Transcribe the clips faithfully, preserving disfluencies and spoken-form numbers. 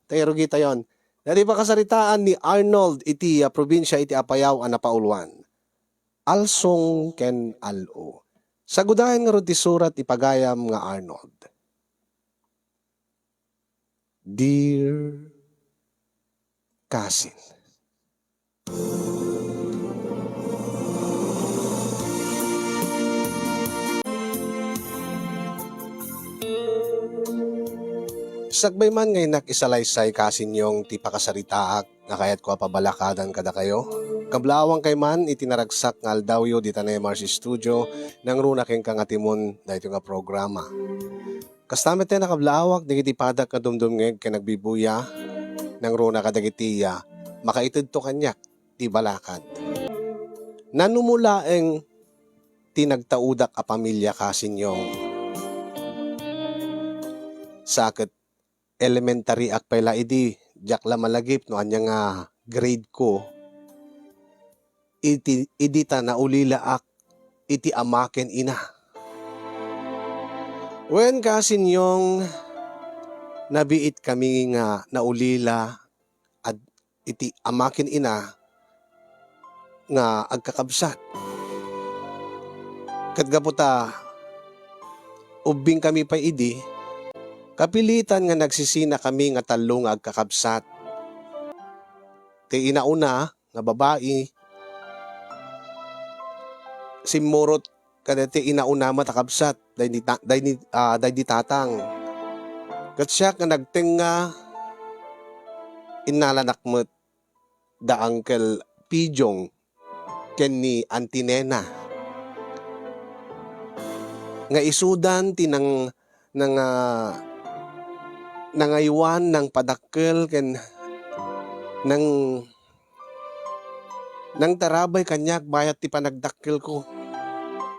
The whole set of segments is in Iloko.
Tayo rugitayon. Dati pakasaritaan ni Arnold iti, ah, probinsia iti Apayao a napauluan. Alsong ken al-o. Sagudayen ngarud ti surat ti pagayam nga Arnold. Dear Cousin. Sakbay man nga innak isalaysay, Cousin Yong, ti pakasaritaak nga kayatko a pabalakadan kadakayo, kablaawangkay man iti naragsak nga aldawyo dita Nemar's Studio, nangruna kenka nga timon daytoy nga programa. Kasta met ti nakablaawak dagiti padak nga dumdumngeg ken agbibuya, nangruna kadagiti, ah, makaitedto kaniak ti balakad. Nanumo laeng ti nagtaudak a pamilia, Cousin Yong. Sa ket elementary-ak pay la idi, diak la malagip no ania nga grade ko, iti, idi ta naulilaak iti ama ken ina. Wen, Cousin Yong, nabiit kami nga naulila ad-, iti ama ken ina nga agkakabsat. Ket gapu ta ubbing kami pay idi, kapilitan nga nagsisina kami nga tallo nga agkakabsat. Ti inauna nga babai, simmurot kadagiti inauna met a kabsat, daydi ta-, daydi, ah, daydi tatang. Ket siak nga nagtengnga, innalanak met da Uncle Pijong ken ni Auntie Nena. Nga isudan ti nang-, nang-, ah, nangaywan, nangpadakkel, ken nang-, nangtarabay kaniak bayat ti panagdakkelko.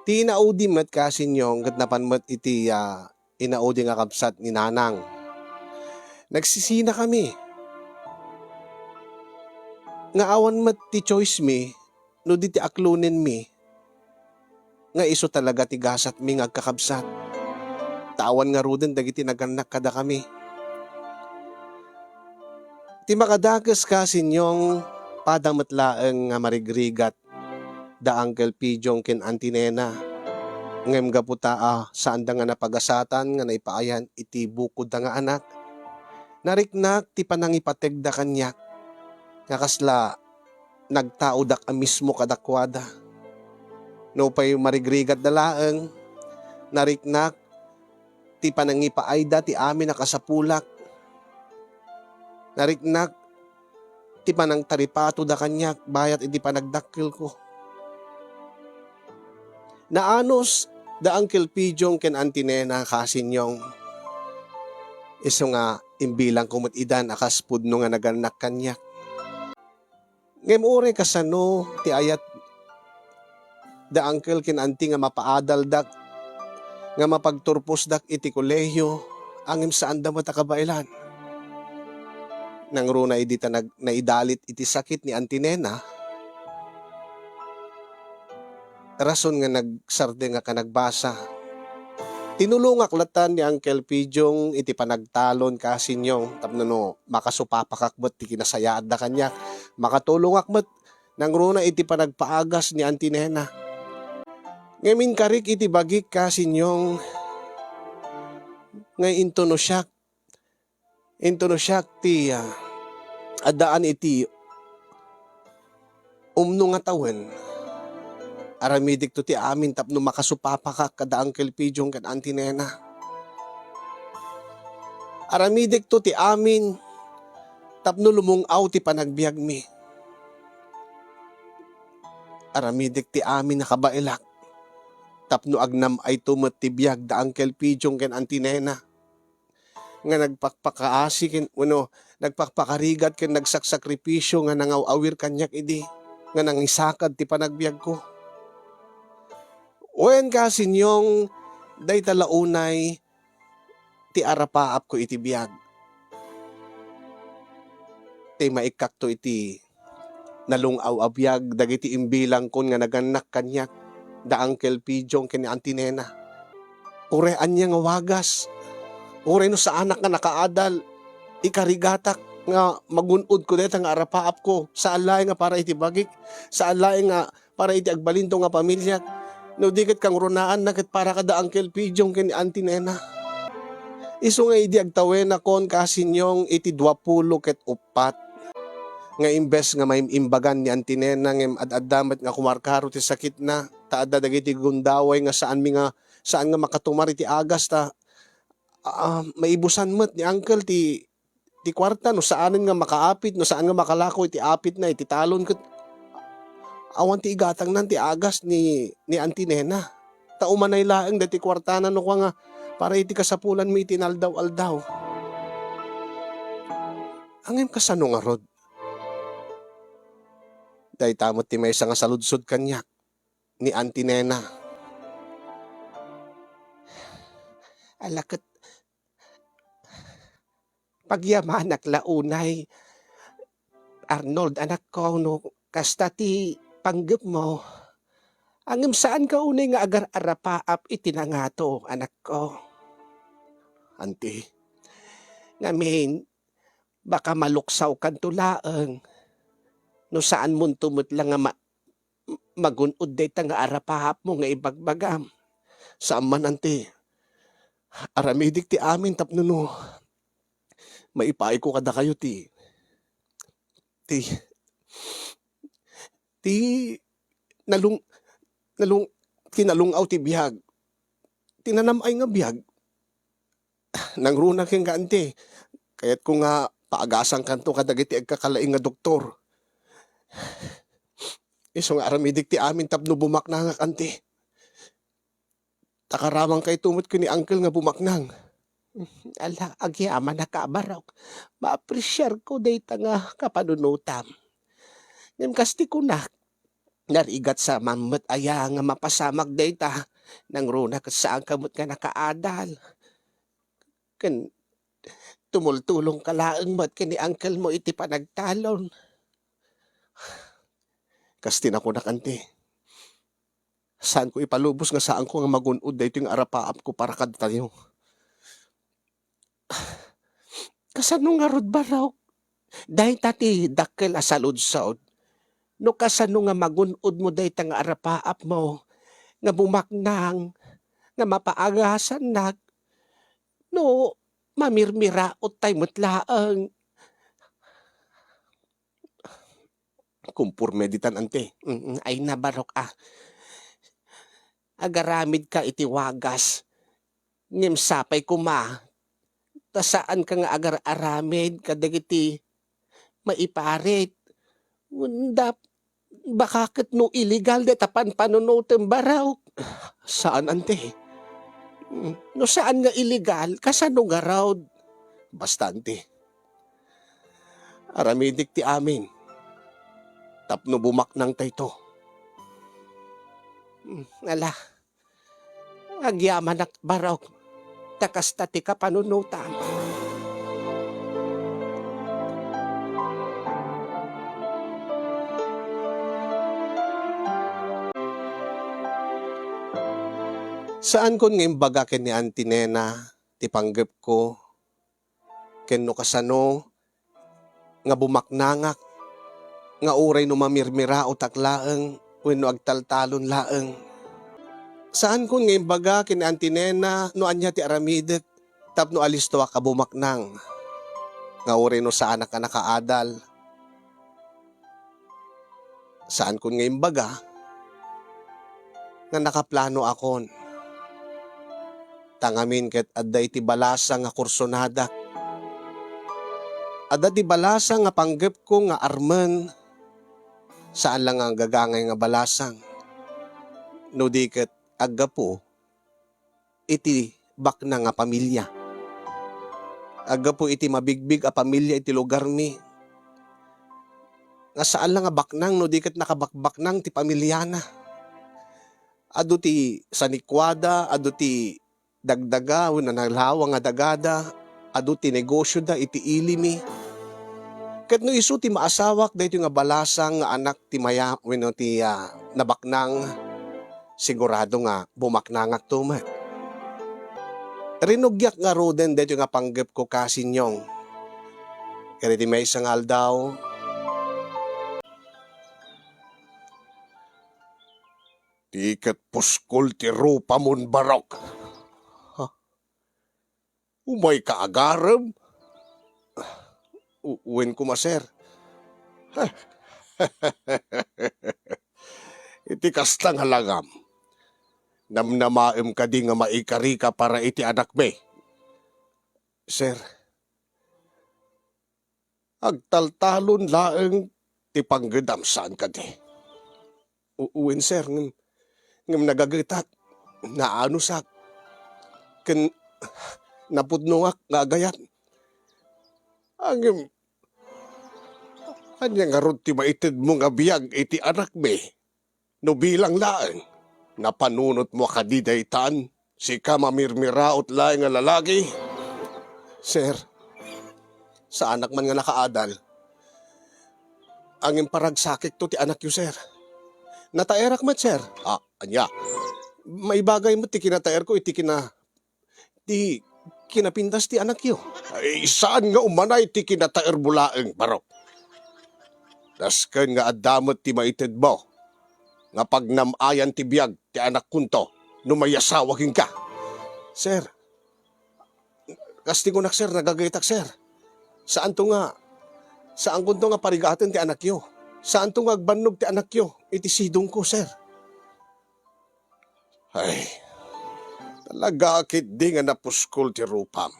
Ti inaudi met, Cousin Yong, ket napan met iti, ah, inaudi nga kabsat ni Nanang. Nagsisina kami. Nga awan met ti choice mi no di ti aklonenmi nga isu talaga ti gasatmi nga agkakabsat. Ta awan ngaruden dagiti nagannak kadakami. Ti makadakes, Cousin Yong, pada met laeng nga marigrigat da Uncle Pijong ken Auntie Nena. Ngem gapu ta a saanda nga napagasatan nga naipaayan iti bukodda nga anak, nariknak ti panangipategda kaniak nga kasla nagtaodak a mismo kadakuada. Nupay marigrigatda laeng, nariknak ti panangipaayda ti amin a kasapulak. Nariknak ti panangtaripatoda kaniak bayat iti panagdakkelko. Naanus da Uncle Pijong ken Auntie Nena, Cousin Yong. Isu nga imbilangko met idan a kas pudno nga nagannak kaniak. Ngem uray kasano ti ayat da Uncle ken Auntie nga mapaadaldak, nga mapagturposdak iti kolehio, ngem saanda met a kabaelan. Nangruna idi ta nag-, naidalit iti sakit ni Auntie Nena, rason nga nagsardengak a nagbasa. Tinulongak latta ni Uncle Pijong iti panagtalon, Cousin Yong, tapno no makasupapakak met ti kinasayaatda kaniak, makatulongak met nangruna iti panagpaagas ni Auntie Nena. Ngem inkarik iti bagik, Cousin Yong, nga intuno siak, intuno siak ti, ah, addaan iti umno nga tawen. Aramidekto ti amin tapno makasupapakak kada Uncle Pijong ken Auntie Nena. Aramidekto ti amin tapno lumung-aw ti panagbiagmi. Aramidek ti amin a kabaelak tapno agnam-ayto met ti biag da Uncle Pijong ken Auntie Nena nga nagpakpakaasi ken, wenno, nagpakpakarigat ken nagsaksakripisio nga nangaw-awir kaniak idi nga nangisakad ti panagbiagko. Wen, Cousin Yong, dayta la unay ti arapaapko iti biag. Ti maikkakto iti nalung-aw a biag dagiti imbilangkon nga nagannak kaniak da Uncle Pijong ken ni Auntie Nena. Uray ania nga wagas, uray no saanak nga nakaadal, ikarigatak nga magun-odko dayta nga arapaapko, saan laeng nga para iti bagik, saan laeng nga para iti agbalinto nga pamiliak, no di ket kangrunaan na ket para kada Uncle Pijong ken ni Auntie Nena. Isu nga idi agtawenakon kasinyong iti duapulo ket uppat, nga imbes nga maim-imbagan ni Auntie Nena ngem ad-adda met nga kumarkaro ti sakitna, ta adda dagiti gundaway nga saanmi nga, saan nga makatumar iti agas ta, ah, maibusan met ni Uncle ti, ti kuarta no saanen nga makaapit, no saan nga makalako iti apitna iti talon ket awan ti igatangnan ti agas ni, ni Auntie Nena. Ta umanay laeng daytoy kuartana no kua nga para iti kasapulanmi iti inaldaw-aldaw. Ngem kasano ngarud? Dayta met ti maysa nga saludsod kaniak ni Auntie Nena. Ala ket, pagyamanak la unay, Arnold, anakko, no kasta ti panggepmo. Ngem saanka unay nga agar-arapaap iti nangato, anakko. Auntie. Ngamin, baka maluksawkanto laeng no saanmonto met la nga ma-, magun-od dayta nga arapaapmo nga ibagbagam. Saan man, Auntie. Aramidik ti amin tapno no maipaayko kadakayo ti, ti, ti nalung-, nalung-, kinalung-aw ti biag, ti nanam-ay nga biag. Nangruna kenka, Auntie. Kayatko nga paagasankanto kadagiti agkakalaing nga doktor. Isu nga aramidik ti amin tapno bumaknangak, Auntie. Ta karaman kayto met ken ni Uncle nga bumaknang. Ala, agyamanak a, Barok. Maapresiarko dayta nga kapanunotam. Ngem kas ti kunak, narigat sa mammet aya nga mapasamak dayta, nangruna ket saanka met nga nakaadal. Ken tumultulongka laeng met ken ni Uncle mo iti panagtalon. Kas ti nakunak, Auntie. Saanko ipalubos nga saanko nga magun-od daytoy nga arapaapko para kadatayo. Kasano ngarud, Barok? Dayta ti dakkel a saludsod. No kasano nga magun-odmo dayta nga arapaapmo nga bumaknang, nga mapaagasannak, no mamirmiraottay met laeng. Kumporme ditan, Auntie. Mm, ay na, Barok, a. Agaramidka iti wagas. Ngem sapay koma ta saanka nga agar-aramid kadagiti maiparit. Wen, baka ket no illegal dayta panpanunotem, Barok. Saan, Auntie. Mm, no saan nga illegal, kasano ngarud? Basta, Auntie. Aramidik ti amin tapno bumaknangtayto. Hmm, ala, agyamanak, Barok, ta kasta ti kapanunotam. Saankon nga imbaga ken ni Auntie Nena ti panggepko ken no kasano nga bumaknangak, nga uray no mamirmiraotak laeng wenno agtaltalon laeng. Saankon nga imbaga ken ni Auntie Nena no ania ti aramidek tapno alistoak a bumaknang, nga uray no saanak a nakaadal. Saankon nga imbaga nga nakaplanoakon. Ta ngamin ket adda iti balasang nga kursonadak. Adda ti balasang nga panggepko nga armen. Saan la nga gagangay nga balasang. No di ket aggapu iti baknang a pamilia. Aggapu iti mabigbig a pamilia iti lugarmi, nga saan la nga baknang no di ket nakabakbaknang ti pamiliana. Adu ti sanikuada, adu ti dagdaga wenno nalawa nga dagada, adu ti negosioda iti ilimi. Ket no isu ti maasawak daytoy nga balasang nga anak ti maya-, wenno ti, ah, nabaknang, sigurado nga bumaknangakto met. Rinugiak ngaruden daytoy nga panggepko, Kasinyong. Ket iti maysa nga aldaw, di ket puskol ti rupamon, Barok. Ha? Umayka agarem? U-, wen koma, sir. Iti kasta nga langam, namnamaem kadi nga maikarika para iti anakmi? Sir, agtaltalon laeng ti panggedam, saan kadi? U-, wen, sir, ngem, ngem nagagetak, naanusak, ken napudnongak nga agayat. Ngem, ania ngarud ti maitedmo nga biag iti anakmi? No bilang laeng, napanunotmo kadi daytan, sika mamirmiraot laeng nga lalaki? Sir, saanak man nga nakaadal. Ngem paragsakitto ti anakyo, sir. Nataerak met, sir. Ah, ania? Maibagay met ti kinataerko iti kina-, ti kinapintas ti anakyo. Ay, saan nga umanay ti kinataermo laeng, Barok? Dasken nga adda met ti maitedmo nga pagnam-ayan ti biag ti anakkonto no mayasawa kenka. Sir, kas ti kunak, sir, nagagetak, sir. Saanto nga, saankonto nga parigaten ti anakyo. Saanto nga agbannog ti anakyo iti sidongko, sir. Ay, talaga ketdi nga napuskol ti rupam.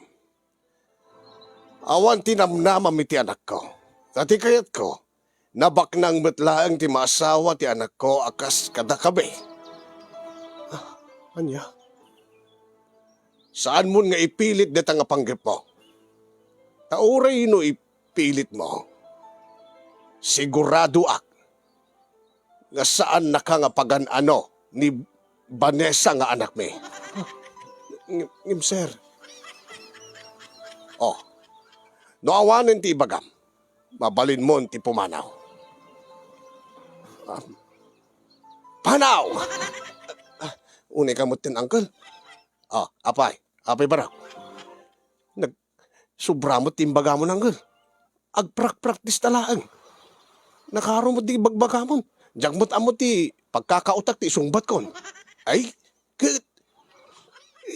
Awan ti namnamam iti anakko. Ta ti kayatko, nabaknang met laeng ti maasawa ti anakko a kas kadakami. Ah, ania? Saanmon nga ipilit dayta nga panggepmo. Ta uray no ipilitmo, siguradoak nga saannaka nga pagan-ano ni Vanessa nga anakmi. Ngem, ngem, sir. Oh, no awanen ti ibagam, mabalinmon ti pumanaw. Ah, panaw! Ah, unay ka met ten, uncle. Ah, apay? Apay, Barok? Nag-, sobra met ti imbagamon, uncle. Agprak-practice ta laeng. Nakaro met ti ibagbagamon. Diak met ammo ti pagkakautak ti isungbatkon. Ay, ket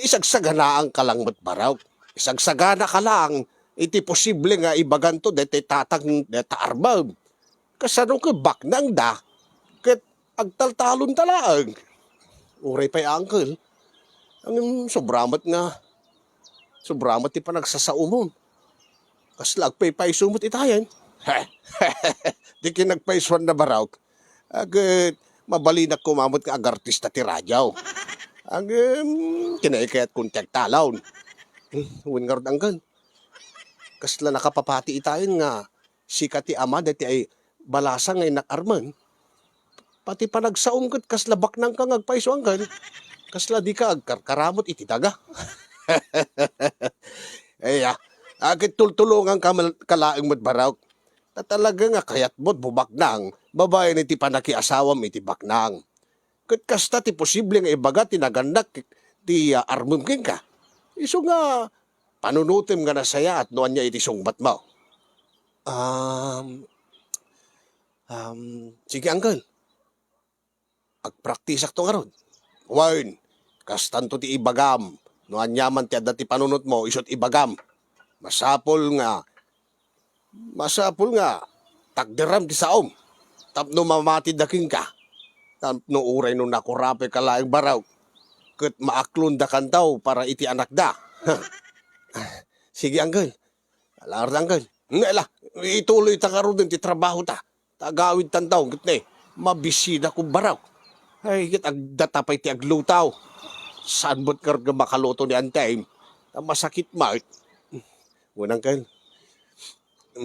isagsaganaanka lang met, Barok. Isagsaganaka lang iti posible nga ibaganto daytoy tatang dayta armem. Kasano ket baknangda ket agtaltalonta laeng? Uray pay, uncle. Ngem sobra met nga, sobra met ti panagsasaomon. Kasla agpaypayso met itayen. Di kinagpaysuanna, Barok. Ket mabalinak koma met nga agartista ti radio. Ngem, kinaykayatko ti agtalon. Wen ngarud, uncle. Kasla nakapapati itayen nga sika ti ama daytoy a balasa nga innak armen. Pati panagsaom ket kasla baknangka nga agpayso, uncle. Kasla dika agkarkaramut iti daga. Aya, a, ket tultulonganka mal-, ka laeng met, Barok. Ta talaga nga kayatmo ti bumabaknang babaen iti pannakiasawam iti baknang. Ket kasta ti posible nga ibaga ti nagannak ti, ah, armem kenka. Isu nga panunotem nga nasayaat no ania iti sungbatmo. Um, um, sige, uncle. Agpraktisakto ngarud. Wen, kastanto ti ibagam. No aniaman ti adda ti panunotmo, isut' ibagam. Masapul nga Masapul nga takderam ti saom tapno mamatida kenka, tapno uray no nakurapayka laeng, Barok, ket maaklondakanto para iti anakda. Sige, uncle. Ala, uncle. Ala, ituloyta ngaruden ti trabahota. Ta agawidtanto ket ne, mabisidak, Barok. Ay, ket adda pay ti agluto. Saan met ngarud nga makaluto ni Antem? Ta masakit met. Wen, uncle.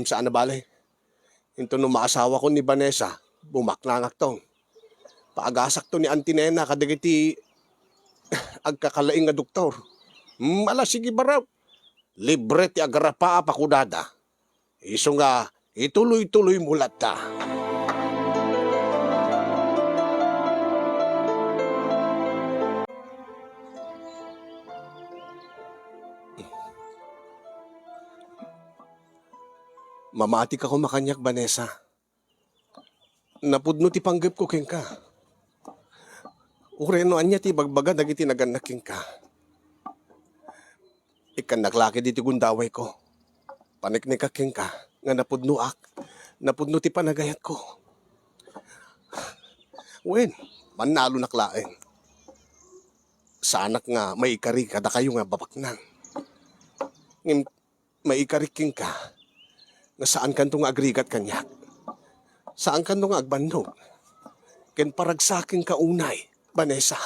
Saan a bale. Inton no maasawakon ni Vanessa, bumaknangakto. Paagasakto ni Auntie Nena kadagiti agkakalaing nga doktor. Hmm, ala, sige, Barok. Libre ti agarapaap a kunada. Isu nga, ituloy-tuloymo latta. Mamatika koma kaniak, Vanessa. Napudno ti panggepko kenka. Uray no ania ti ibagbaga dagiti nagannak kenka. Ikkannak la ketdi ti gundawayko. Paneknekak kenka nga napudnoak. Napudno ti panagayatko. Wen, mannalonak laeng. Saanak nga maikari kadakayo nga babaknang. Ngem maikarik kenka nga saankanto nga agrigat kaniak. Saankanto nga agbannog. Ken paragsakenka unay, Vanessa.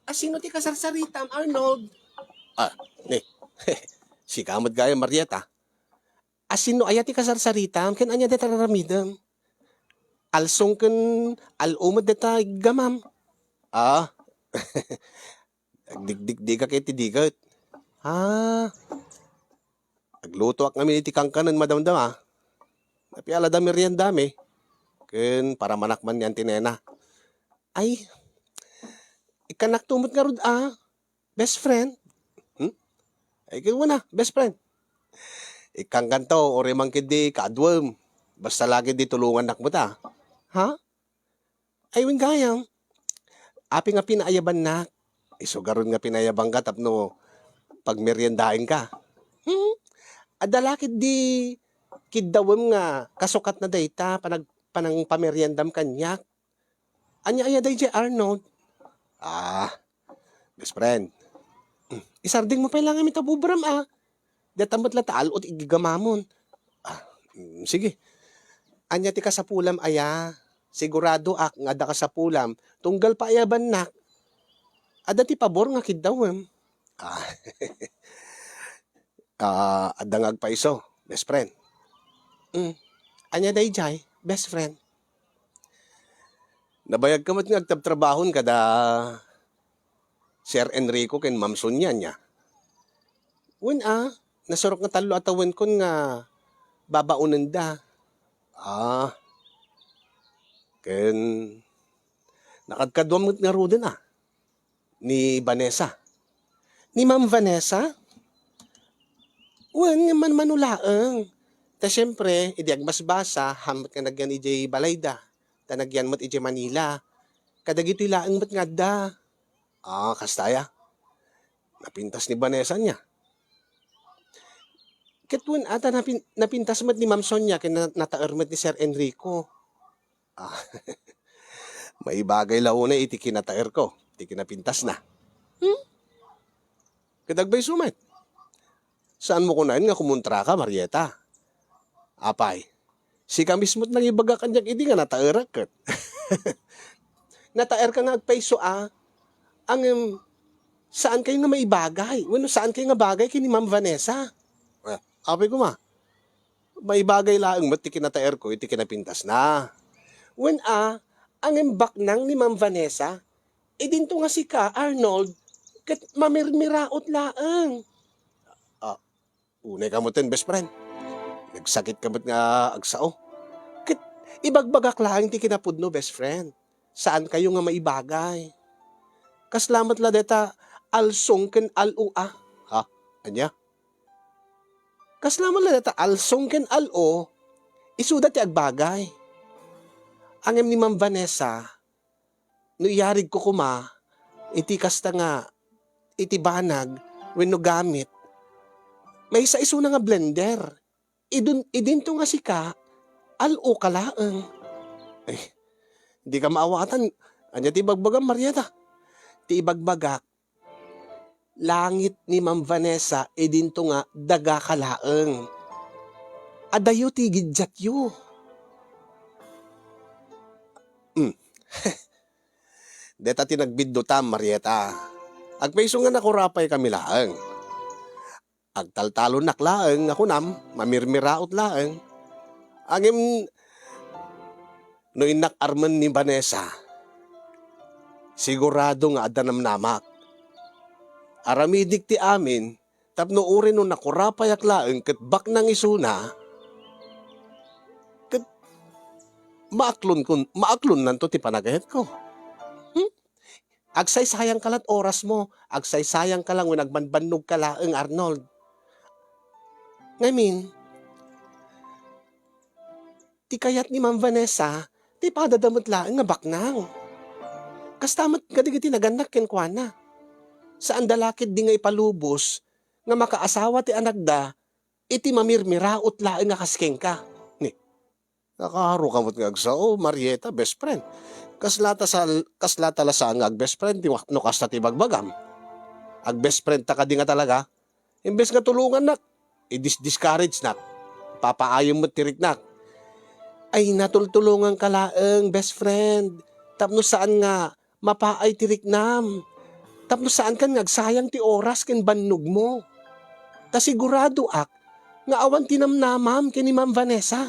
Asino ti kasarsaritam, Arnold? Ah, ni. Sika met gayam, Marietta. Asino aya ti kasarsaritam ken ania dayta raramidem? Alsong ken al-o met dayta iggamam. Ah. Agdikdikdikak iti diket. Ah. Aglutoak ngamin iti kankanen madamdama. Napialada meriendami. Ken paramanak man ni Auntie Nena. Ay, ikkannakto met ngarud a best friend. Hmm? Ay, ken kuna, best friend. Ikkangkanto, uray man ketdi kaaduem. Basta la ketdi tulongannak met a. Ha? Ay, wen gayam. Apay nga pinaayabannak? Isu garud nga pinaayabangka tapno pagmeriendaenka. Hmm? Adda la ketdi kiddawem nga kasukatna dayta panag-, panangpameriendam kaniak. Ania aya daydiay, Arnold? Ah, best friend. Hmm, isardengmo pay la ngamin ta bubram a. Dayta met la ta al-o ti iggamamon. Ah, mm, sige. Ania ti kasapulam aya? Siguradoak nga adda kasapulam tunggal paayabannak. Adda ti pabor nga kiddawem. Ah, ah, adda nga agpaiso, best friend. Mm. Ania daydiay, best friend? Nabayagka met nga agtrabtrabahon kada Sir Enrico ken Ma'am Sonia, ania? Wen a, nasurok nga tallo a tawenkon nga babaonenda. Ah, ken nakadkaduam met ngaruden a. Ni Vanessa. Ni Ma'am Vanessa? Wen, ngem manmano laeng. Ta siempre, idi agbasbasa, haan met nga nagyan idiay balayda. Ta nagyan met idiay Manila. Kadagitoy laeng met nga adda. Ah, kasta aya. Napintas ni Vanessa ania. Ket wen a ta napin-, napintas met ni Ma'am Sonia ken na-, nataer met ni Sir Enrico. Ah, maibagay la unay iti kinataerko, ti kinapintasna. Hmm? Ket agpayso met. Saanmo kunaen nga kumontraka, Marietta? Apay, sika mismo't nangibaga kaniak idi nga nataerak ket. Nataerka nga agpayso a, ngem saankayo nga maibagay, wenno saankayo nga bagay ken ni Ma'am Vanessa? Ah, apay koma. Maibagay laeng met ti kinataerko iti kinapintasna. Wen a, ngem baknang ni Ma'am Vanessa, idinto nga sika, Arnold, ket mamirmiraot laeng. Ah, unay ka metten, best friend. Nagsakit ka met nga agsao. Ket ibagbagak laeng ti kinapudno, best friend. Saankayo nga maibagay. Kasla met la dayta alsong ken al-o a. Ha? Ania? Kasla met la dayta alsong ken al-o, isuda ti agbagay. Ngem ni Ma'am Vanessa, no iyarigko koma iti kasta nga iti banag wenno gamit, maysa isuna nga blender. Idun-, idinto nga sika, al-o ka laeng. Ay, di ka maawatan. Ania ti ibagbagam, Marietta? Ti ibagbagak, langit ni Ma'am Vanessa, idinto nga daga ka laeng. Adayo ti gigiatyo. Hmm. Deta ti nagbiddutam, Marietta. Agpayso nga nakurapay kami laeng. Agtaltalonnak laeng nga kunam, mamirmiraot laeng. Ngem no innak armen ni Vanessa, sigurado nga adda namnamak. Aramidik ti amin tapno uray no nakurapayak laeng ket baknang isuna, ket maaklon kun-, maaklonnanto ti panagayatko. Hmm? Agsaysayangka la't orasmo, agsaysayangka lang wenno agbanbannogka laeng, Arnold. Ngamin, ti kayat ni Ma'am Vanessa, ti padada met laeng nga baknang. Kasta met kadagiti nagannak kenkuana. Saanda la ketdi nga ipalubos nga makaasawa ti anakda iti mamirmiraot laeng a kas kenka. Ni, nakaaro ka met nga agsao, Marieta, best friend. Kasla ta sal-, kasla ta la saan nga ag-best friend ti wa-, no kasta ti bagbagam. Ag-best friend ta kadi nga talaga? Imbes nga tulongannak, i-dis-discourage nak. Papaayem met ti riknak. Ay, natultulonganka laeng, best friend. Tapno saan nga mapaay ti riknam. Tapno saankan nga agsayang ti oras ken bannogmo. Ta siguradoak nga awan ti namnamam ken ni Ma'am Vanessa.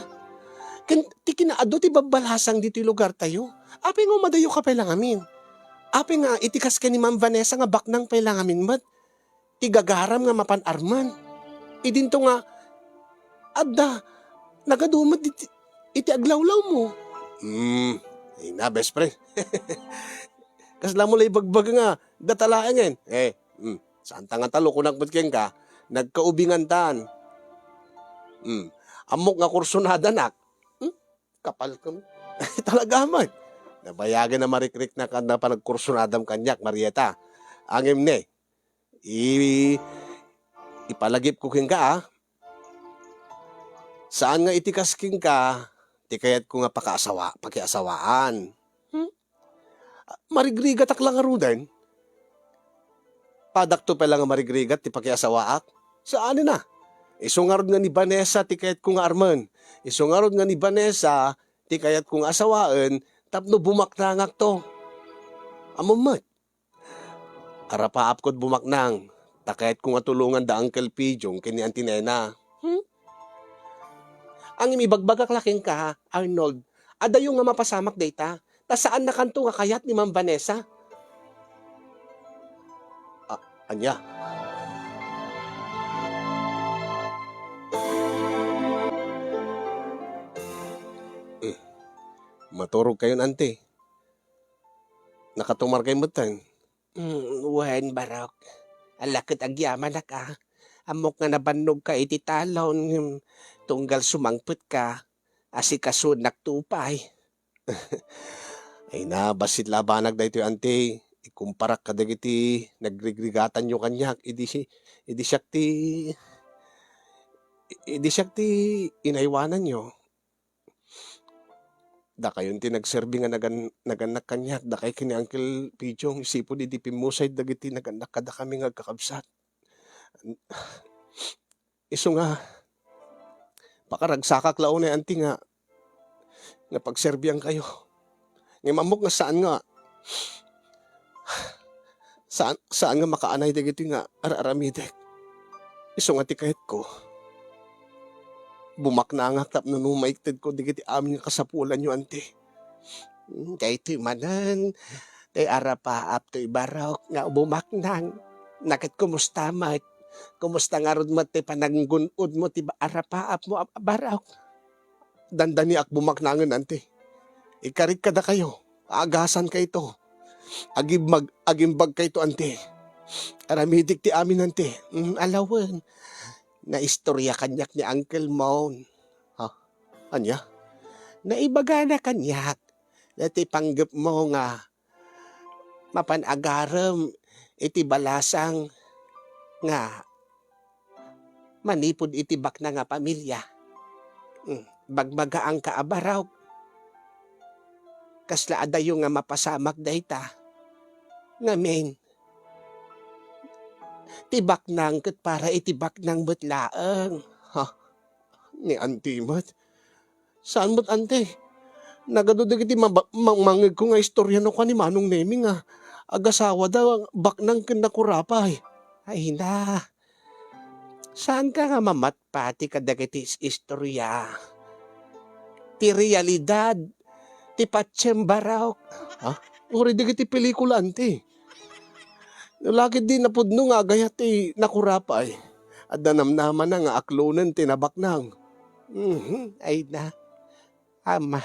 Ken ti kinaadu ti babbalasang ditoy lugartayo. Apay nga umadayoka pay la ngamin? Apay nga iti kas ken ni Ma'am Vanessa nga baknang pay la ngamin met ti gagaram nga mapan-armen? Idinto nga adda nagadu met iti, iti aglawlawmo. Hmm, ay na, best friend. Kasla mo la ibagbaga nga data laengen. Eh, hmm, saan ta nga talo, kunak met kenka, nagkaubingantan. Hmm, ammok nga kursunadanak. Hmm, kapalka met. Talaga met. Nabayagen a marikriknak a panagkursunadam kaniak, Marieta. Ngem ne, i-, ipalagipko kenka, a. Saan nga iti kas kenka ti kayatko nga pakaasawa-, pakiasawaan. Hmm? Marigrigatak la ngaruden? Padakto pay la nga marigrigat ti pakiasawaak? Saanen a. Isu ngarud nga ni Vanessa ti kayatko nga armen. Isu ngarud nga ni Vanessa ti kayatko nga asawaen tapno bumaknangakto. Ammom met. Arapaapkod bumaknang, ta kayatko nga tulongan da Uncle Pijong ken ni Auntie Nena. Hmm? Ngem ibagbagak la kenka, Arnold, adayo nga mapasamak dayta, ta saannakanto nga kayat ni Ma'am Vanessa. A-, ania? Hmm. Maturogkayon, Auntie. Nakatumarkay metten. Mm, wen, Barok. Ala ket agyamanak a. Ammok nga nabannogka iti talon, ngem tunggal sumangpetka, asikasunak to pay. Ay na, bassit la a banag daytoy, Auntie. Ikumparak kadagiti nagrigrigatanyo kaniak, idi si-, idi siak ti, idi siak ti inaywananyo. Dakayon ti nagserbi nga nagan-, nagannak kaniak, dakay ken ni Uncle Pijong, isipud idi pimmusay dagiti nagannak kadakami nga agkakabsat. Isu nga, pakaragsakak la unay, Auntie, nga, nga pagserbiankayo. Ngem ammok nga saan nga, saan, saan nga makaanay dagitoy nga ar-aramidek. Isu nga ti kayatko. Bumaknangak tapno no maiktedko dagiti amin nga kasapulanyo, Auntie. Hmm, daytoy manen, tay arapaap toy, Barok, nga bumaknang. Naket kumusta met? Kumusta ngarud met ti pananggun-odmo ti ba-, arapaapmo a, Barok? Dandaniak bumaknangen, Auntie. Ikarik kadakayo, agasankayto. Agimmag-, agimbagkayto, Auntie. Aramidik ti amin, Auntie. Mm, alawen. Naistorya kaniak ni Uncle Mon. Ha? Ania? Naibagana kaniak daytoy panggepmo nga mapan agarem iti balasang nga manipud iti baknang a pamilia. Mm, bagmagaangka a Barok. Kasla adayo nga mapasamak dayta. Ngamin, ti baknang ket para iti baknang met laeng. Ha? Ni Auntie met. Saan met, Auntie? Nagadu dagiti maba-, mangmangngegko nga istorya no kua ni Manong Nemi nga agasawada baknang ken nakurapay. Ay na, saanka nga mamatpati kadagiti is-, istorya? Ti realidad, ti patiem, Barok. Ha? Uray dagiti pelikula, Auntie. No la ketdi napudno nga agayat ti nakurapay, adda namnamana nga aklonen ti nabaknang. Mhm, ay na. Ama,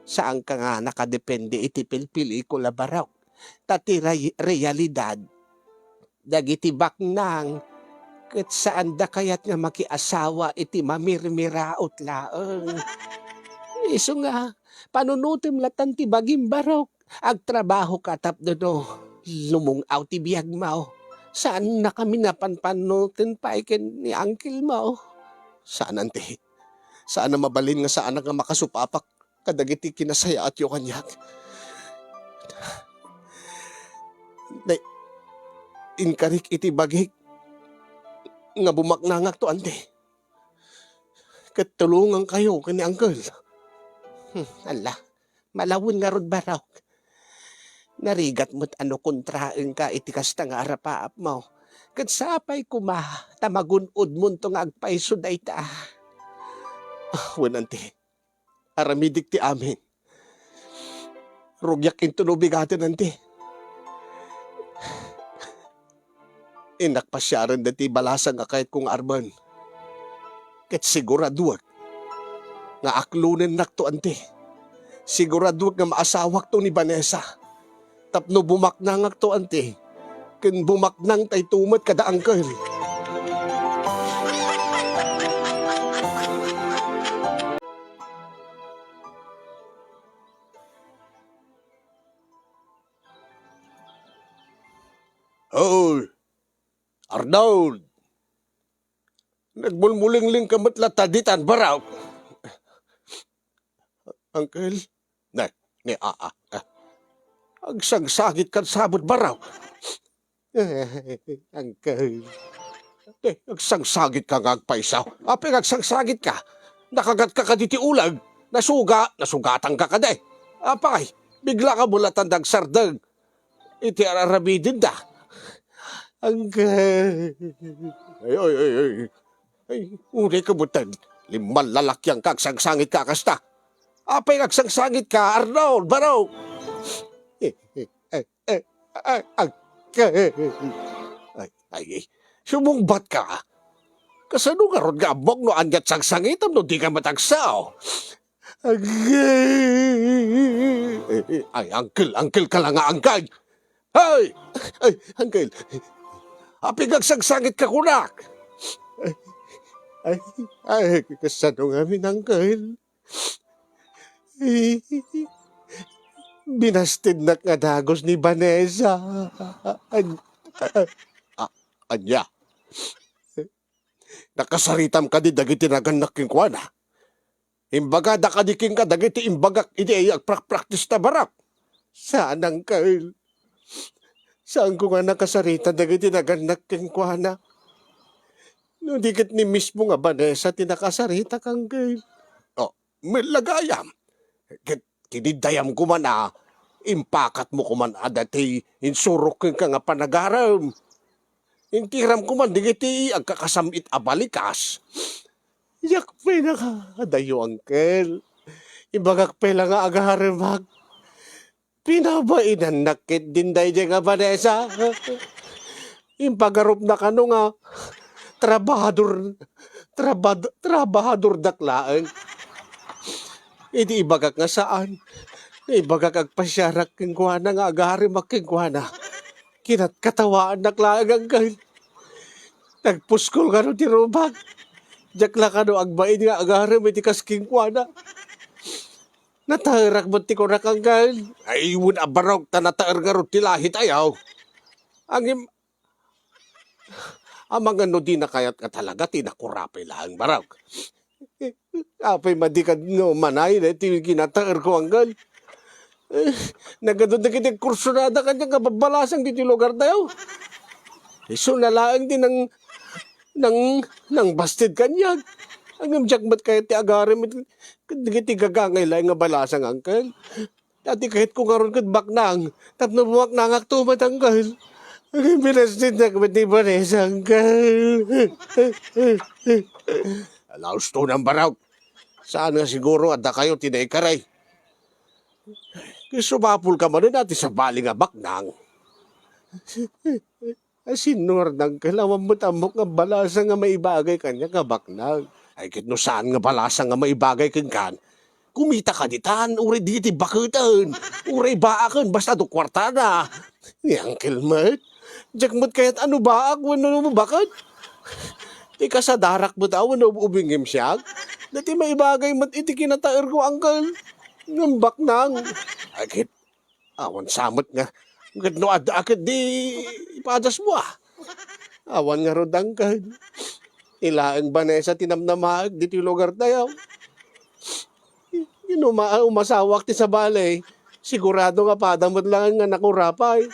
saanka nga nakadepende iti pelpelikula, Barok. Ta ti ray-, realidad, dagiti baknang ket saanda kayat nga makiasawa iti mamirmiraot laeng. Isu nga, panunotem latan ti bagim, Barok. Agtrabahoka tapno no lumung-aw ti biagmo, saannakami a panpanoten pay ken ni uncle mo. Saan, anti. Saan a mabalin nga saanak nga makasupapak kadagiti kinasayaatyo kaniak. Ne, inkarik iti bagik nga bumaknangakto, anti. Ket tulongankayo ken ni uncle. Hmm, ala, malawen ngarud, Barok. Narigat met a no kontraenka iti kasta nga arapaapmo. Ket sapay koma ta magun-odmonto nga agpayso dayta. Ah, wen, anti. Aramidik ti amin. Rugiak inton ubigaten, anti. Innak pasiaren daytoy balasang a kayatko nga armen. Ket siguraduek nga aklonennakto, anti. Siguraduek nga maasawakto ni Vanessa. Tapno bumaknangakto, anti. Ken bumaknangtayto met kada uncle. Hoy, Arnold! Nagmulmulingling ka met latta ditan, Barok. Uncle? Ne, ne, a, a, a. Agsangsangit ka sa met, Barok. Uncle. Ne, agsangsangit ka nga agpayso. Apay nga agsangsangit ka? Nakagat ka kadi ti uleg? Nasuga, nasugatan ka kadi? Apay, bigla ka met latta agsardeng iti ar-aramidenda. Uncle. Ay, ay, ay, ay. Ay, uray ka met, Ted. Limmalalakian ka, agsangsangit ka kasta. Apay nga agsangsangit ka, Arnold, Barok? Eh, eh, eh, eh, ay, ay, ay, ay, sumungbat ka. Kasano ngarud nga ammok no aniat sangsangitam no di ka met agsao? Agay! Ay, uncle, uncle ka la nga, uncle! Ay! Ay, uncle! Apay nga agsangsangit ka kunak? Ay, ay, ay, kasano ngamin, uncle? Ay, binastidnak nga dagus ni Vanessa. An-, a-, ania? Nakasaritam kadi dagiti nagannak kenkuana? Imbagada kadi kenka dagiti imbagak idi agprakpraktis ta, Barok? Saan, uncle. Saanko nga nakasarita dagiti nagannak kenkuana. No di ket ni mismo nga Vanessa ti nakasarita, uncle. Oh, met la gayam. Ket kinidayam koman a impakatmo koman a daytoy insurok kenka nga panagarem. Intiram koman dagiti agkakasam-it a balikas. Diak pay nakadayo, uncle. Ibagak pay la nga agaremak. Pinabainannak ketdin daydiay nga Vanessa. Impagarupna kano nga trabahador, trabad-, trabahadordak laeng. Idi ibagak nga saan, ibagak agpasiarak kenkuana nga agaremak kenkuana. Kinatkatawaannak laeng, uncle. Nagpuskol kano ti rumak. Diak la kano agbain nga agarem iti kas kenkuana. Nataerak met ti kunak, uncle. Ay, wen a, Barok, ta nataer ngarud ti lahitayo. Ngem, amangan no dina kayat nga talaga ti nakurapay laeng, Barok. Apay, madi kano manay daytoy kinataerko, uncle. Eh, nagadu dagiti kursunada kaniak nga babbalasang ditoy lugartayo. Isuna laeng ti nang-, nang-, nangbastid kaniak. Ngem diak met kayat ti agarem iti, dagiti gagangay laeng nga balasang, uncle. Daytoy kayatko ngarud ket baknang, tapno bumaknangakto met, uncle. Ngem binastidnak met ni Vanessa, uncle. Ala, ustonan, Barok. Saan nga siguro a dakayo ti naikaray. Ket sumapulka manen a ti sabali nga baknang. Ay, sinnuar, uncle, awan met ammok nga balasang nga maibagay kaniak nga baknang. Ay, ket no saan nga balasang nga maibagay kenkan, Kumita kadi tan, uray dagiti baketen, uray baaken, basta adu kuartada. Ni Uncle met, diak met kayat a no baak wenno no baket. Ti kasadarak met a wenno ubingim siak. Dati maibagay met iti kinataerko, Uncle. Ngem baknang. Ay, ket awan sa met nga, ket no adda ket di ipadasmo, a. Awan ngarud, Uncle. Ilaeng Vanessa ti namnamaek ditoy lugartayo. Inuma-, umasawak ti sabali, sigurado nga pada met laeng nga nakurapay.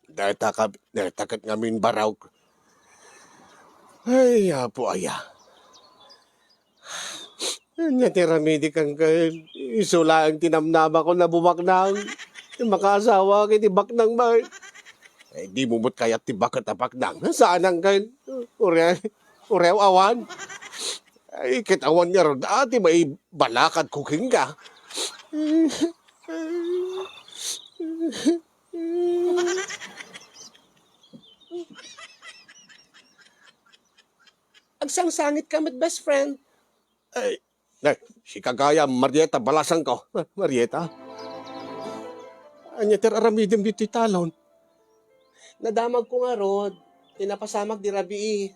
Dayta ka, dayta ket ngamin baraw. Ay, Apo aya. Ania ti aramidek, Uncle? Isu laeng ti namnamako a bumaknang. Makaasawak iti baknang met. Ay, dimo met kayat ti baket a baknang? Saan, Uncle? Uray, uray awan. Ay, ket awan ngarud a ti maibalakadko kenka. Agsangsangitka met, best friend. Ay, nay, sika gayam, Marieta, balasangko. Ma-, Marieta? Ania ti aramidem ditoy talon? Nadamagko ngarud ti napasamak di rabii.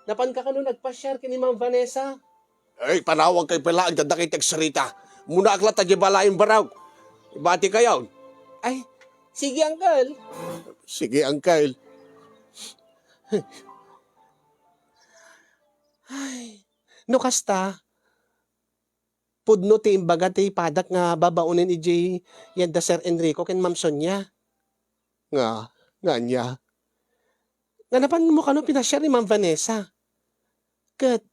Napanka kano nagpasiar ken ni Ma'am Vanessa? Ay, panawagkayo pay laeng dagiti agsarita. Umuna ak latta idiay balayen baraw. Ibatikayon. Ay, sige, Uncle. Sige, Uncle. Ay, no kasta, pudno ti imbaga ti padak nga babaonen idiay yadda Sir Enrico ken Ma'am Sonia. Nga, nga ania? Nga napanmo kano pinasiar ni Ma'am Vanessa. Ket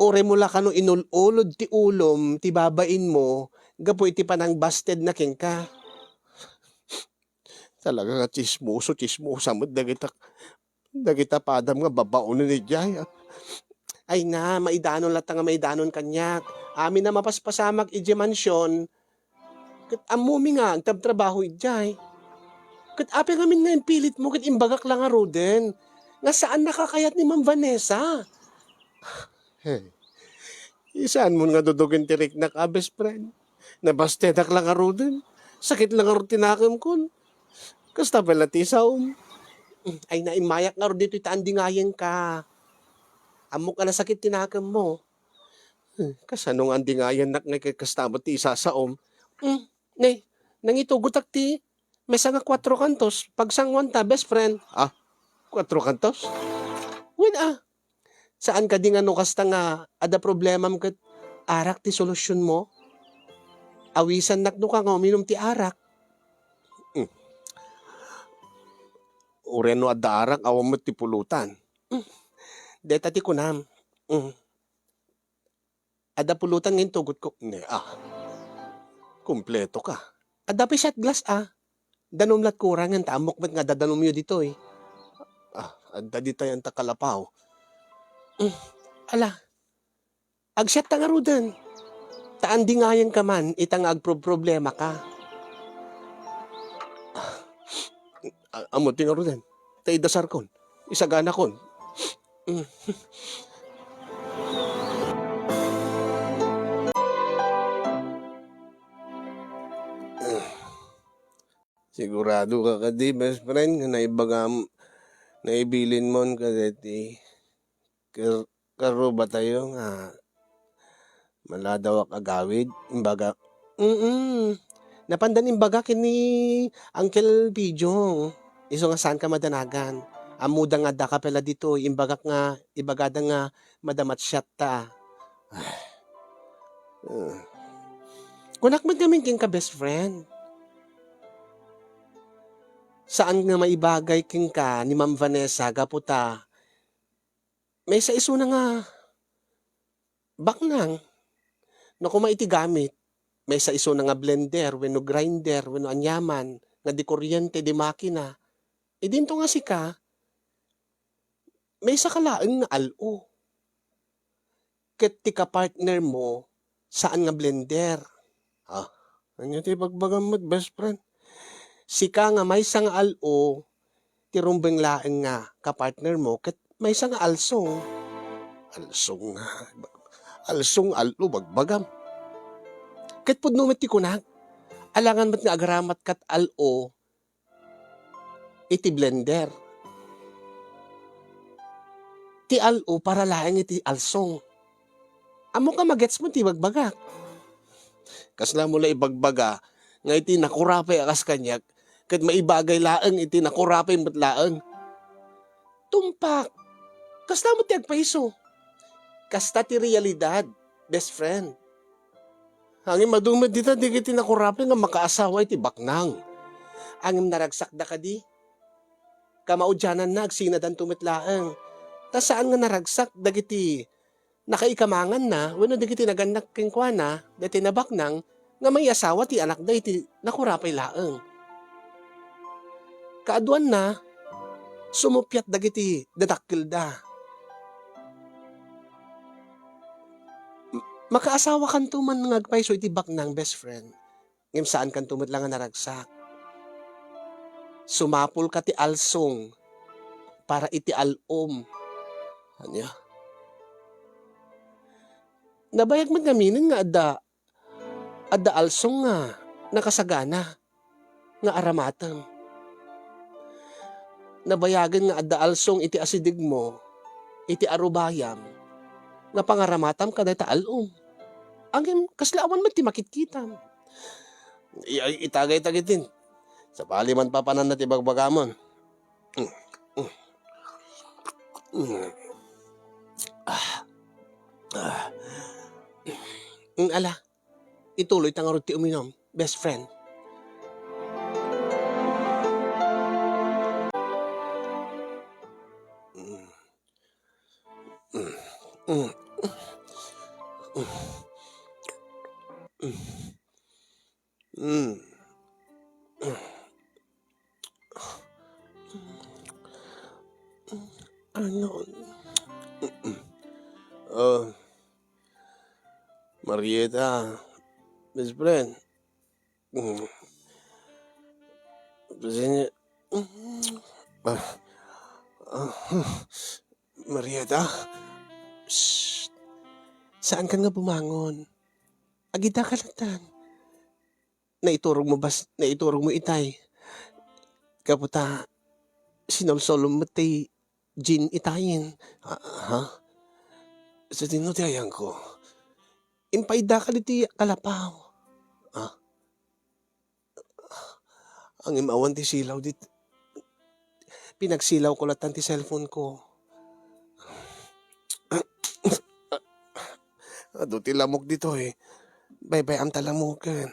uraymo la kano inul-ulod ti ulom ti babainmo gapu iti panangbasted na kenka. Talaga nga tsismoso, tsismosa met dagita, dagita padam nga babaonen idiay. Ay na, maidanon latta nga maidanon kaniak. Amin a mapaspasamak idiay mansion, ket ammomi nga agtrabtrabaho idiay. Ket apay ngamin nga impilitmo ket imbagak la ngaruden nga saannaka kayat ni Ma'am Vanessa? Hey, saanmon nga dudugen ti riknak a, best friend? Nabastedak la ngaruden. Sakit la ngarud ti nakemkon. Kasta pay la ti saom. Ay, naimmayak ngarud ditoy ta andingayenka. Ammok a nasakit ti nakemmo. Hmm, kasano nga andingayennak nga ket kasta met ti isasaom? Hmm, ne, nangitugotak ti mesa nga kuatro kantos, pagsangoanta, best friend. Ah, kuatro kantos? Wen a, saan kadi nga no kasta nga adda problemam ket arak ti solusionmo? Awisannak no ka nga uminum ti arak. Hmm. Uray no adda arak, awan met ti pulutan. Hmm. Deta ti kunam. Hmm. Adda pulutan nga intugotko. Ne, ah. Kumpleto ka. Adda pay shot glass, ah. Danum lat kurangen ta ammok met nga adda danumyo ditoy. Ah, adda ditayan ta kalapaw. Mm, ala. Agshot ta ngaruden. Ta andingayenka man ita nga agproproblema ka. Ah, ammo ti ngaruden. Ta idasarkon. Isaganakon. Mm. Sigurado ka kadi, best friend, nga naibagam, naibilinmon kadagiti kar-, karrubatayo nga maladawak agawid? Imbagak, mm. Napandan imbagak ken ni Uncle Pidong. Isu nga saanka madanagan. Ammoda nga addaka pay la ditoy, imbagak nga, ibagada nga madamatsyatta. Ah. Kunak met ngamin kenka, best friend. Saan nga maibagay kenka ni Ma'am Vanessa gapu ta maysa isuna nga baknang. No koma iti gamit, maysa isuna nga blender, wenno grinder, wenno aniaman, nga di kuryente, di makina. Idinto nga sika, maysaka laeng nga al-o. Ket ti kapartner mo, saan nga blender. Ha? Ania ti ibagbagam met, best friend? Sika nga maysa nga al-o, ti rumbeng laeng nga kapartner mo, ket maysa nga alsong. Alsong nga, alsong, al-o, bagbagam. Ket pudno met ti kunak, alangan met nga agaramat kat al-o iti blender. Ti al-o para laeng iti alsong. Ammok a magets mo ti bagbagak. Kasla mo la ibagbaga nga iti nakurapay a kas kaniak, ket maibagay laeng iti nakurapay met laeng. Tumpak. Kasla mo ti agpayso. Kasta ti realidad, best friend. Ngem adu met dita dagiti nakurapay nga makaasawa iti baknang. Ngem naragsakda kadi? Kamaudiananna, agsinadanto met laeng. Ta saan nga naragsak dagiti nakaikamanganna wenno dagiti nagannak kenkuana, daytoy nabaknang nga maiasawa ti anakda iti nakurapay laeng. Kaaduanna, sumuppiat dagiti dadakkelda. M-, makaasawakanto man nga agpayso iti baknang, best friend, ngem saankanto met la nga naragsak. Sumapulka ti alsong para iti al-om. Ania? Nabayag met ngaminen nga adda, adda alsong nga nakasagana nga aramatem. Nabayagen nga adda alsong iti asidegmo, iti arubayam, nga pangaramatam kadayta al-om. Ngem kasla awan met ti makitkitam. Ay, itagay-tagay din. Sabali man papananna ti bagbagamon. Mm, mm. Mm. Ah. Ah. Mm, ala, ituloy ta ngarud ti uminom, best friend. Mm. Mm. Mm. Mm. Mm. Ano? Oh, Marieta, best friend. Mm. Pasensya. Ah, ah, Marieta? Shh. Saankan nga bumangon? Agidaka latta. Naiturogmo bas-, naiturogmo itay. Gapu ta sinolsolom met ti Jean itayen. Ah, ha? Sadino ti ayangko? Impaydaka ditoy kalapaw. Ah? Ngem awan ti silaw dit-, pinagsilawko latta ti cellphone ko. Adu ti lamok ditoy. Baybay-am ta lamoken.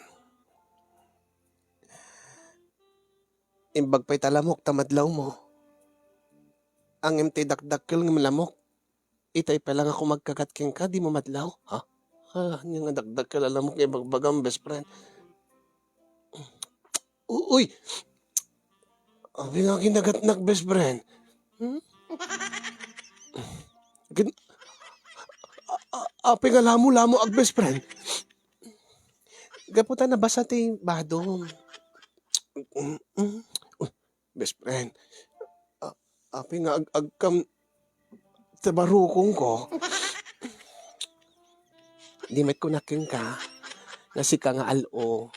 Imbag pay ta lamok ta madlawmo. Ngem ti dakdakkel ngem lamok, itay pay la nga kumagkagat kenka, dimo madlaw, ha? Ah, ania nga dakdakkel a lamok nga ibagbagam, best friend. U-, uy! Apay nga kinagatnak, best friend? Hmm? Kin-, a-, a-, apay nga lamo-lamoak, best friend? Gapu ta nabasa ti badom. Mm, mm. Uy, best friend, a-, apay nga ag-agkam ta barukongko? Di met kunak kenka nga sika nga al-o,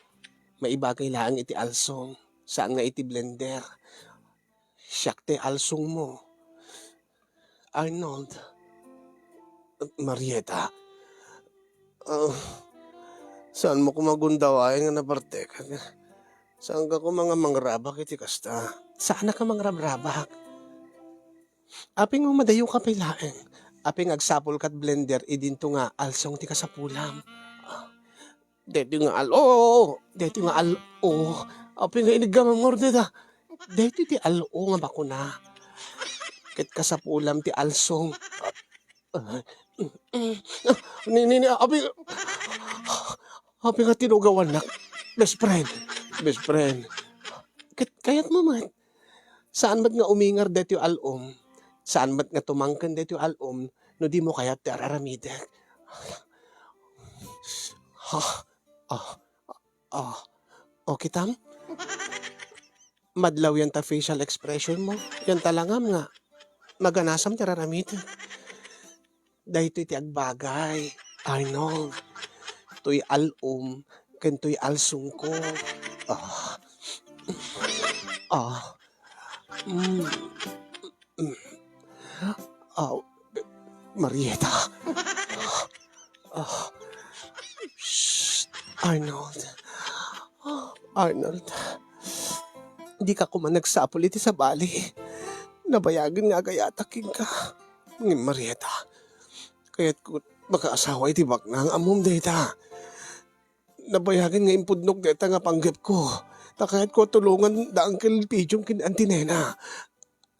maibagay laeng iti alsong, saan nga iti blender. Siak ti alsongmo. Arnold. Marieta. Ah, saanmo koma gundawaen nga napartek? Saanka koma nga mangrabak iti kasta? Saanak a mangrabrabak. Apay nga madayoka pay laeng? Apay nga agsapulka ket blender idinto nga alsong ti kasapulam? Ah, daytoy nga al-, oo, daytoy nga al-, oo. Apay nga iniggamam ngarud dayta? Daytoy ti al-o nga bakuna. Ket kasapulam ti alsong. Ah, ni, ni, ni, apay, apay nga tinugawannak. Best friend. Best friend. Ket kayatmo met. Saan met nga umingar daytoy al-om? Saan met nga tumangken daytoy al-om no dimo kayat ti ar-aramidek? Ha? Ah, ah, o kitam? Madlaw yan ta facial expression mo. Yan ta langam nga maganasam ti ar-aramidek. Daytoy ti agbagay, Arnold. Toy al-om ken toy alsongko. Ah. Ah. Mm. Mm. Ah, Marieta. Ah. Shh, Arnold. Ah, Arnold. Dika koma nagsapul iti sabali. Nabayagen nga agayatak kenka. Ngem Marieta, kayatko makaasawa iti baknang, ammom dayta. Nabayagen nga impudnok dayta nga panggepko. Ta kayatko a tulongan da Uncle Pidiom ken Auntie Nena.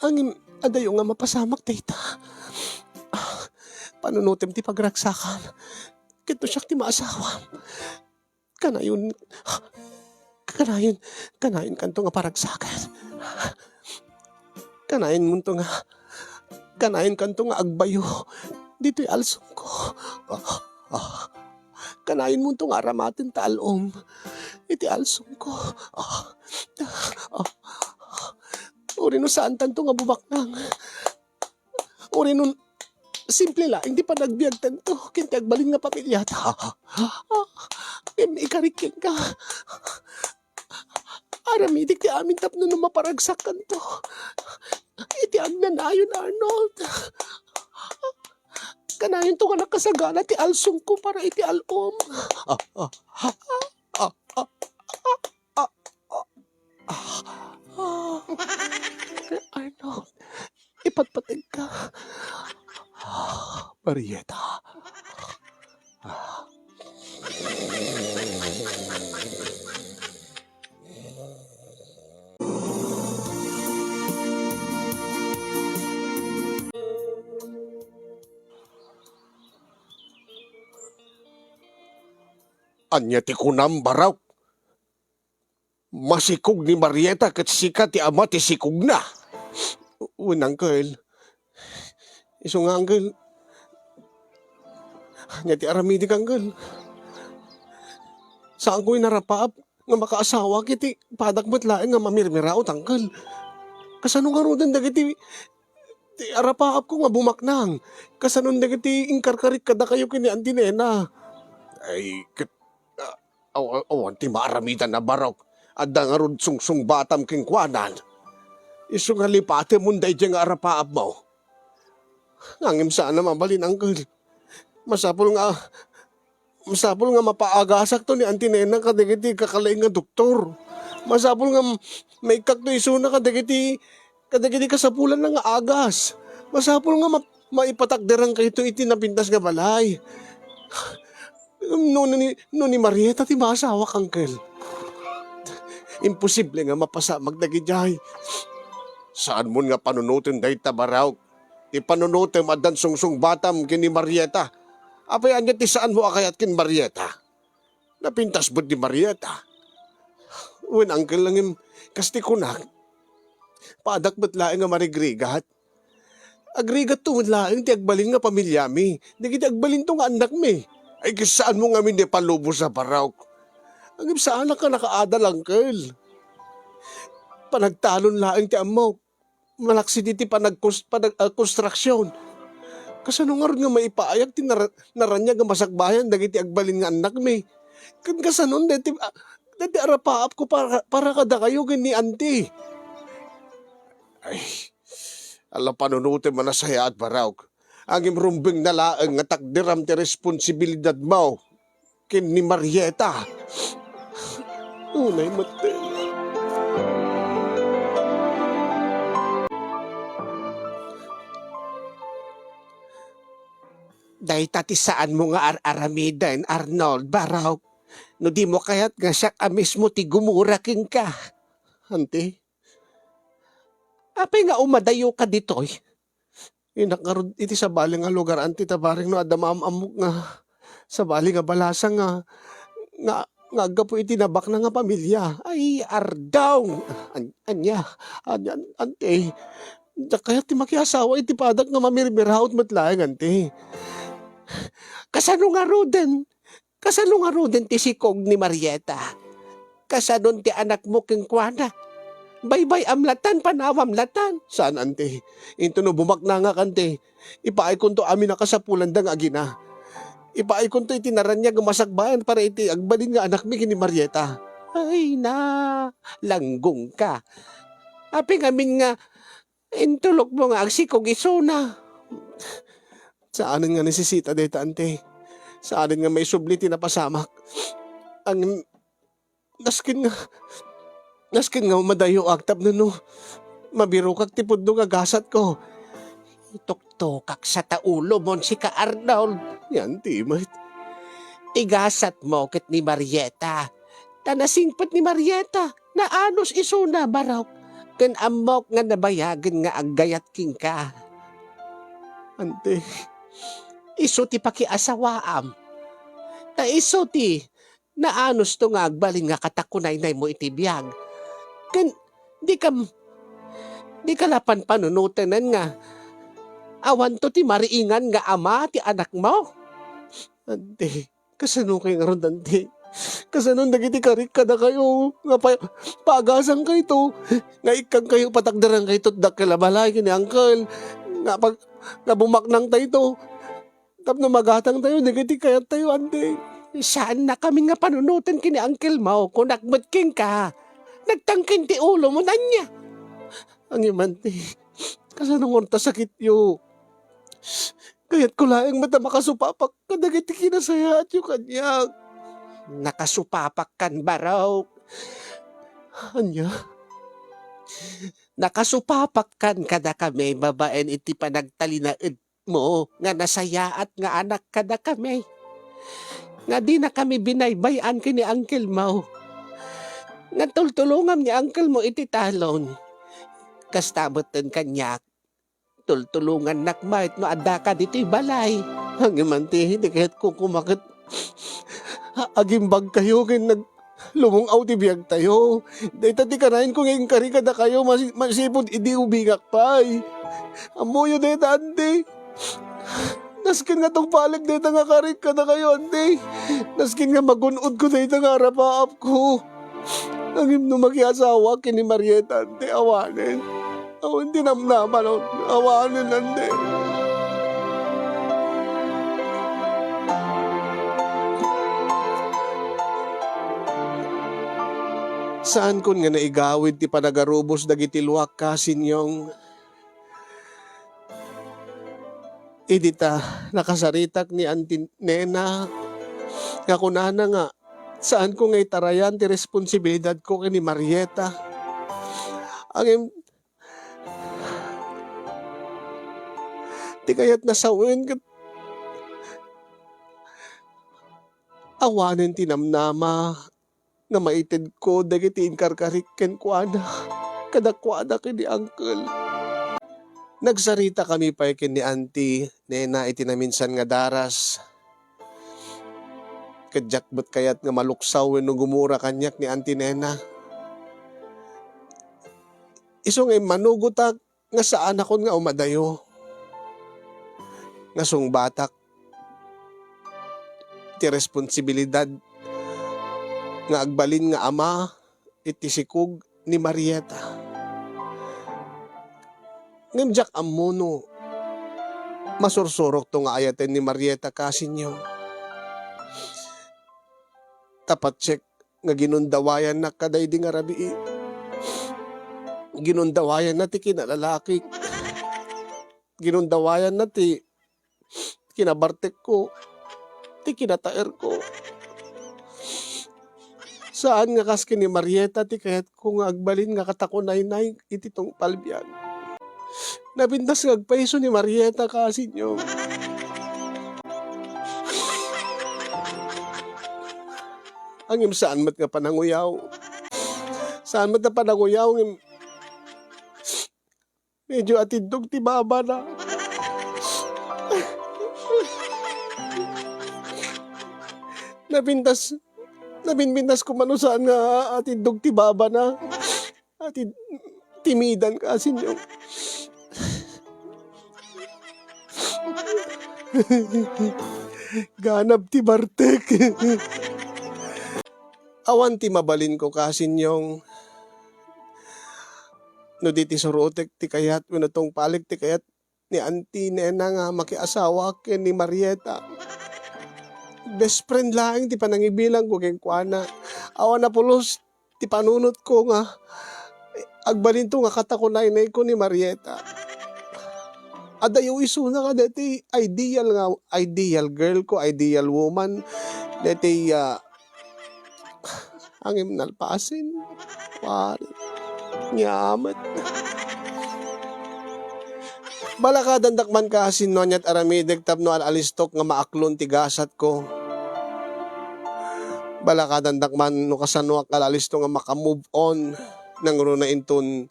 Ngem adayo nga mapasamak dayta. Ah, panunotem ti pagragsakam. Ket no siak ti maasawam, kanayon, kanayon, kanayonkanto nga paragsakan. Kanayonmonto nga, kanayonkanto nga agbayo ditoy alsongko. Ah, ah. Kanayonmonto nga aramaten ta al-om iti alsongko. Ah, ah. Uray no saantanto nga bumaknang. Uray no simple laeng ti panagbiagtanto ken ti agbalin nga pamilyata. Ngem ikarik kenka, aramidik ti amin tapno no maparagsakkanto iti agnanayon, Arnold. Kanayonto nga nakasagana ti alsongko para iti al-om. Ah, ah, ah, ah, ah, ah, ah, ah, ah, Arnold, ipatpategka. Ah, Marieta. Ah. Ania ti kunam, Barok? Masikog ni Marieta ket sika ti ama ti sikogna. Wen, Uncle. Isu nga, Uncle. Ania ti aramidik, Uncle? Saanko inarapaap nga makaasawak iti padak met laeng nga mamirmiraot, Uncle. Kasano ngaruden dagiti ti arapaapko nga bumaknang? Kasano dagiti inkarkarik kadakayo ken ni Auntie Nena? Ay, ket, ah, aw-, aw-, awan ti maaramidan a Barok. Adda ngarud sungsungbatam kenkuana. Isu nga lipatemon daydiay nga arapaapmo. Ngem saan a mabalin, Uncle. Masapul nga, masapul nga mapaagasakto ni Auntie Nena kadagiti kakalaing nga doktor. Masapul nga m-, maikkakto isuna kadagiti, kadagiti kasapulanna nga agas. Masapul nga ma-, maipatakderkayo iti napintas nga balay. No, no ni, no ni Marieta ti maasawak, Uncle. Imposible nga mapasamak dagidiay. Saanmon nga panunoten dayta, Barok. Ti panunotem addan sungsungbatam ken ni Marieta. Apay, ania ti saanmo a kayat ken Marieta? Napintas met ni Marieta. Wen, Uncle, ngem kas ti kunak, padak met laeng nga marigrigat. Agrigatto met laeng ti agbalin nga pamiliami, dagiti agbalinto nga annakmi. Ay, ket saanmo ngamin nga ipalubos a Barok. Ngem saanak a nakaadal, Uncle. Panagtalon laeng ti ammok. Malaksid iti panagkos-, panag-, ah, konstruksion. Kasano ngarud nga maipaayag ti nar-, naraniag a masakbayan dagiti agbalin nga annakmi? Ken kasanon daytoy, ah, daytoy arapaapko para, para kadakayo ken ni Auntie? Ay, ala panunotem a nasayaat, Barok. Ngem rumbengna laeng nga takderam ti responsibilidadmo ken ni Marieta. Unay met. Dayta ti saanmo nga ar-aramiden, Arnold, Barok. No dimo kayat nga siak a mismo ti gumura kenka. Auntie? Apay nga umadayoka ditoy? Innak ngarud iti sabali nga lugar, Auntie, ta barek no adda maam-ammok nga sabali nga balasa nga, nga, nga aggapu iti nabaknang nga pamilya. Ay, ardaw! An-, ania? Ania, Auntie? Diak kayat ti makiasawa iti padak nga mamirmiraot met laeng, Auntie. Kasano ngaruden? Kasano ngaruden ti sikog ni Marieta? Kasanon ti anakmo kenkuana? Baybay-am latan, panawam latan. Saan, anti. Into no bumaknangak, anti, ipaaykonto amin a kasapulanda nga agina. Ipaaykonto iti naraniag nga masakbayan para iti agbalin nga anakmi ken ni Marieta. Ay na, langgongka. Apay ngamin nga intulokmo nga agsikog isuna? Saanen nga nisisita dayta, anti. Saanen nga maisubli ti napasamak. Ang nasken nga, nasken nga madayoak tapno no mabirokak ti pudno nga gasatko. Ituktokak sa ta ulomon, sika, Arnold. Yan ti met. Ti gasatmo ket ni Marieta. Ta nasingpet ni Marieta, naanus isuna, barok. Ken ammok nga nabayagen nga aggayat kenka. Anti, isu ti pakiasawaam. Ta isu ti naanusto nga agbalin nga katakunaynaymo iti biag. Ken dikam, dika la panpanunotenen nga awanto ti mariingan nga ama ti anakmo? Anti, kasano kay ngarud, anti? Kasano dagiti karik kadakayo nga pa-, paagasankayto, nga ikkangkayo, patakderankayto dakkel a balay ken ni uncle, nga pag-, nga bumaknangtayto? Tapno magatangtayo dagiti kayattayo, anti. Saannakamin nga panunoten ken ni uncle mo, kunak met kenka. Nagtangken ti ulomo, ania? Ngem, anti, kasano ngarud ta sakityo? Kayatko laeng met a makasupapak kadagiti kinasayaatyo kaniak. Nakasupapakkan, barok. Ania? Nakasupapakkan kadakami babaen iti panagtalinaed mo nga nasayaat nga anak kadakami, nga dinakami binaybay-an ken ni uncle mo, nga tultulongam ni uncle mo iti talon. Kasta metten kaniak, tultulongannak met no addaka ditoy balay. Ngem, anti, di kayatko koma ket a-, agimbagkayo ken nag-, lumung-aw ti biagtayo. Dayta ti kanayon ko nga inkari kadakayo masi-, masipud idi ubingak pay. Ammoyo dayta, anti. Nasken nga tungpalek dayta nga karik kadakayo, anti. Nasken nga magun-odko dayta nga arapaapko. Ngem no makiasawa ken ni Marieta, anti, awanen. Awan ti namnama, no? Awanen, anti. Saankon nga naigawid ti panagarubos dagiti luak, kasinyong. Idi ta nakasaritak ni Auntie Nena nga kunana nga saanko nga itarayan ti responsibilidadko ken ni Marieta. Ngem ti kayatna sawen ket awanen ti namnama nga maitedko dagiti inkarkarik kenkuana, kadakuada ken ni Uncle. Nagsaritakami pay ken ni Auntie Nena iti naminsan nga daras. Ket diak met kayat nga maluksaw wenno gumura kaniak ni Auntie Nena. Isu nga immanugotak nga saanakon nga umadayo, nga sungbatak ti responsibilidad nga agbalin nga ama iti sikog ni Marieta. Ngem diak ammo no masursurokto nga ayaten ni Marieta, kasinyo. Ta patiek nga ginundawayannak kadaydi nga rabii. Ginundawayanna ti kinalalakik. Ginundawayanna ti kinabartekko, ti kinataerko. Saan nga kas ken ni Marieta ti kayatko nga agbalin nga katakunaynay iti tungpal biag. Napintas nga agpayso ni Marieta, kasinyo. Ngem saan met nga pananguyaw. Saan met nga pananguyaw, ngem medyo atiddog ti babana. Napintas, napinpintas ko man no saan nga atiddog ti babana. Ati, timidan ka, sinyo. Ganab ti bartek. Awan ti mabalinko, kasinyong. no di ti surutek ti kayat wenno tungpalek ti kayat ni Auntie Nena nga makiasawa ken ni Marieta. Best friend laeng ti panangibilangko kenkuana. Awan a pulos ti panunotko nga agbalinto nga katakunaynayko ni Marieta. Adayo isuna kadaytoy ideal nga, ideal girl ko, ideal woman. Daytoy, ah, Angim nalpasen. Wari. Nyamet. Balakadandak man kasin no aniat aramidek tapno al-alistok nga maaklon ti gasatko. Balakadandak man no kasanoak al-alistok nga maka-move on nangruna inton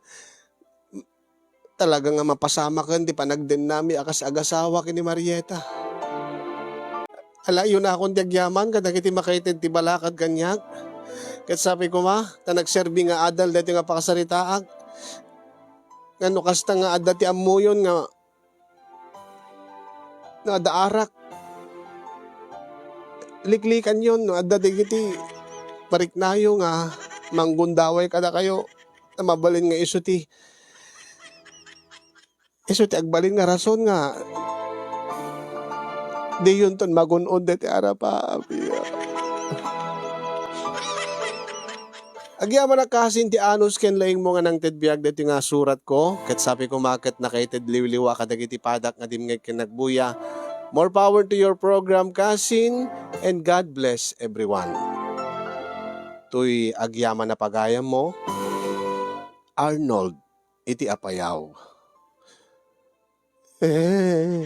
talaga nga mapasamaken ti panagdennami a kas agasawa ken ni Marieta. Ala, iyonakon ti agyaman kadagiti makaited ti balakad kaniak. Ket sabi koma, ta nagserbi nga adal daytoy nga pakasaritaak. Nga no kasta nga adda ti ammoyon nga no adda arak, liklikanyon no adda dagiti mariknayo nga manggundaway kadakayo. Ta mabalin nga isu ti, isu ti agbalin nga rason nga diyonton magun-od daytoy a rapaap. Agyaman a kasin ti anus ken laingmo nga nangted biag daytoy nga suratko, ket sabi koma ket nakaited liwliwa kadagiti padak nga dimngeg ken nagbuya. More power to your program, kasin, and God bless everyone. Toy agyaman a pagayammo, Arnold iti Apayao. Eh,